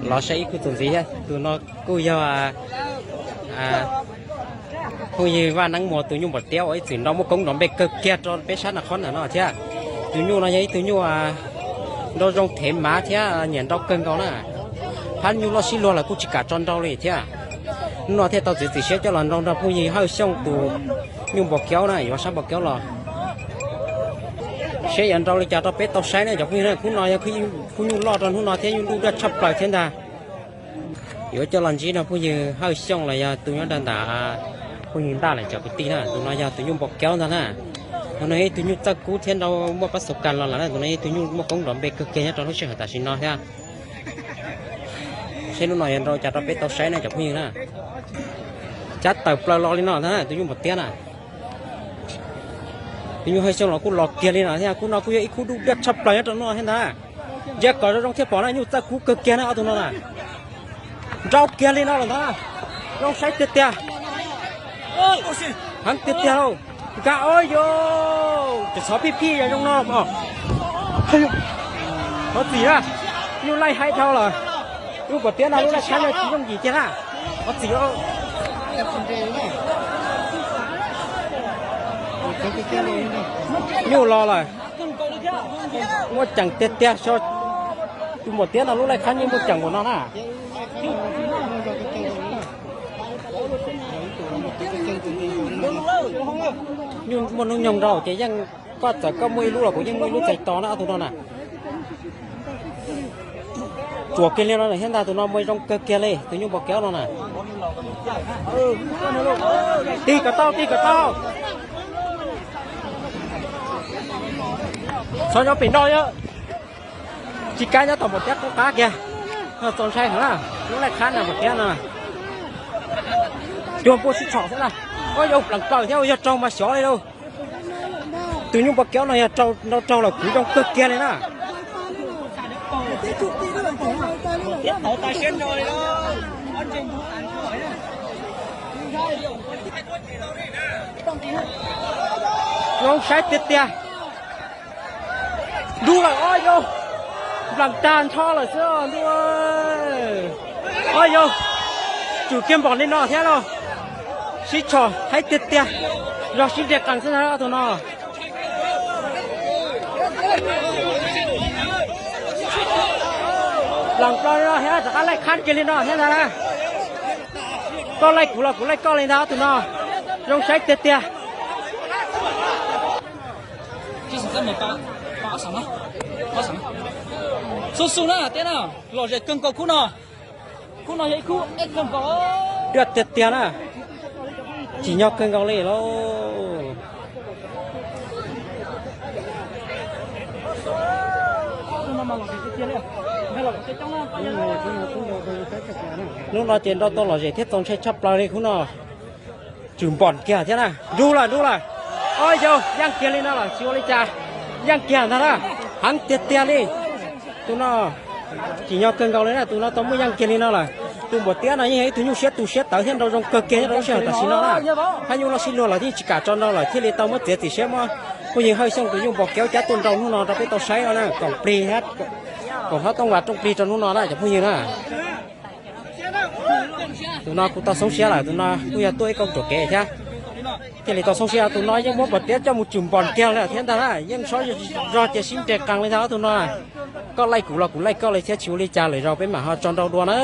Los saib ib khub txuas ntxiv thiab, tus no kuj yog phooj ywg Vaj Neeb Muas tus nyuj npom tiab uas ib txwm nrau muaj koob nrov npe kawg kiag rau peb sab Naj Qhob ntawm no thiab. Tus nyuj no yog ib tug nyuj nrau zoo thev mav thiab nyiam nrau kawg nkaus na. Phab nyuj loj sib luag los kuj tsis kam tso nrau li thiab. Hnub no thiaj tau txiav txim siab coj los nrau nrog phooj ywg Hawj Xyooj tus nyuj npom kiaub na, yuav sab npom kiaub los. Seb yuav nrau li cas rau peb tau saib na cov phooj ywg na. Khub no yog khub nyuj loj rau hnub no thiab nyuj duj daj tshaj plaws thiab ntag. Yuav coj los ntsib no phooj ywg Hawj Xyooj los yog tus nyob rau ntawm phooj ywg Ntaj lawm cov kwv tij na. Tus no yog tus nyuj npom kiaub ntag na. Tus no yog ib tug nyuj txawj kub thiab nrau muaj pab xu kas los lawm na. Tus no yog ib tug nyuj muaj koob nrov npe kawg kiag nyob rau lub sij hawm tam sim no thiab. Seb hnub no yuav nrau cas rau peb tau saib na cov phooj ywg na. Cab tawm plaws los li no ntag na tus nyuj npom tiab na. Tus nyuj Hawj Xyooj los kuj los kiag li no thiab. Khub no kuj yog ib khub duj daj tshaj plaws nyob rau hnub no thiab ntag. Ntsia kom zoo zoo thiaj pom na, nyuj txawj kub kawg kiag na ob tug no na. Nrau kiag li no lawm ntag. Zoo saib tiag tiag. Heev tiag tiag lauj. Nkag, o yos, tsis txhob phij phij yog zoo no os. Thov txim na. Nyuj laij haib dhau lawm. Nyuj npom tiab no lub laij khab yog tsis yooj yim kiag na. Thov txim. Nyuj los lawm. Muaj ceem tiag tiag, tus npom tiab no lub laij khab yeej muaj ceem npaum no na. Nyuj muaj hnub nyoog nrau ces yeej, koj txawm koj muaj ib lub los kuv yeej muaj ib lub txais tos na ob tug no na. Tsuam kiag li no thiab ntag, tus no muaj zoo kawg kiag li tus nyuj npom kiab no na. Tig kom tau, tig kom tau. Txhob nyob pem no, tsis kav nyob tom npom tiab qub qab kiag. Txaus ntshai heev na, lub laij khab na npom tiab no. Cuag npua sib tshom xwb na. Ua yog plees plaws thiab, yog raug mas xyov li lauj. Tus nyuj npom kiab no yog nrau raug los kuv zoo kawg kiag li na. Zoo saib tiag tiag. Ntuj lawm, o yog, nplees tag nrho lawm xwb ntuj. O yog, tsum kiag npaum li no thiab los. Sib tshom haib tiag tiag, yog sib nres qees xwb na ob tug no. Plees plaws li no thiab rov qab laij khab kiag li no thiab ntag na. Koj laij kuv los kuv laij koj li ntag ob tug no. Zoo saib tiag tiag. Xub xu na tiab na, lom zem kawg nkaus khub no. Khub no yog ib khub ej kawg nkaus. Tiag tiag tiag na, tsim nyog kawg nkaus li lauj. Hnub no ces nrau tau lom zem thiab txaus ntshai tshaj plaws li khub no. Tsum npom kiag thiab na, nrug lawm nrug lawm. O yog, yeej kiag li no lawm tsis ua li cas, yeej kiag ntag na. Heev tiag tiag li. Tus no tsim nyog kawg nkaus li na, tus no tau muaj yeej kiag li no lawm. Tus npom tiab no yeej yog ib tug nyuj siab tu siab tawv thiab nrau zoo kawg kiag nyob rau lub sij hawm tam sim no na. Phab nyuj loj sib luag los yeej tsis kam tso nrau lawm thiaj li tau muab txiav txim siab muab phooj ywg Hawj Xyooj tus nyuj npom kiab cab tuaj nrau hnub no rau peb tau saib no na, koom plig thiab, koom hlob tooj vas rooj plig rau hnub no na cov phooj ywg na. Tus no kuj tau xoob siab lawm, tus no kuj yog tuaj ib koog ruam kev thiab, thiaj li tau xoob siab. Tus no yeej muab npom tiab coj mus tsum npom kiag lawm thiab ntag na, yeej sob zog ces sib nres qees li ntag tus no. Koj laij kuv los kuv laij koj li thiab tsis ua li cas, lwm zaus peb mam ho tso nrau dua na.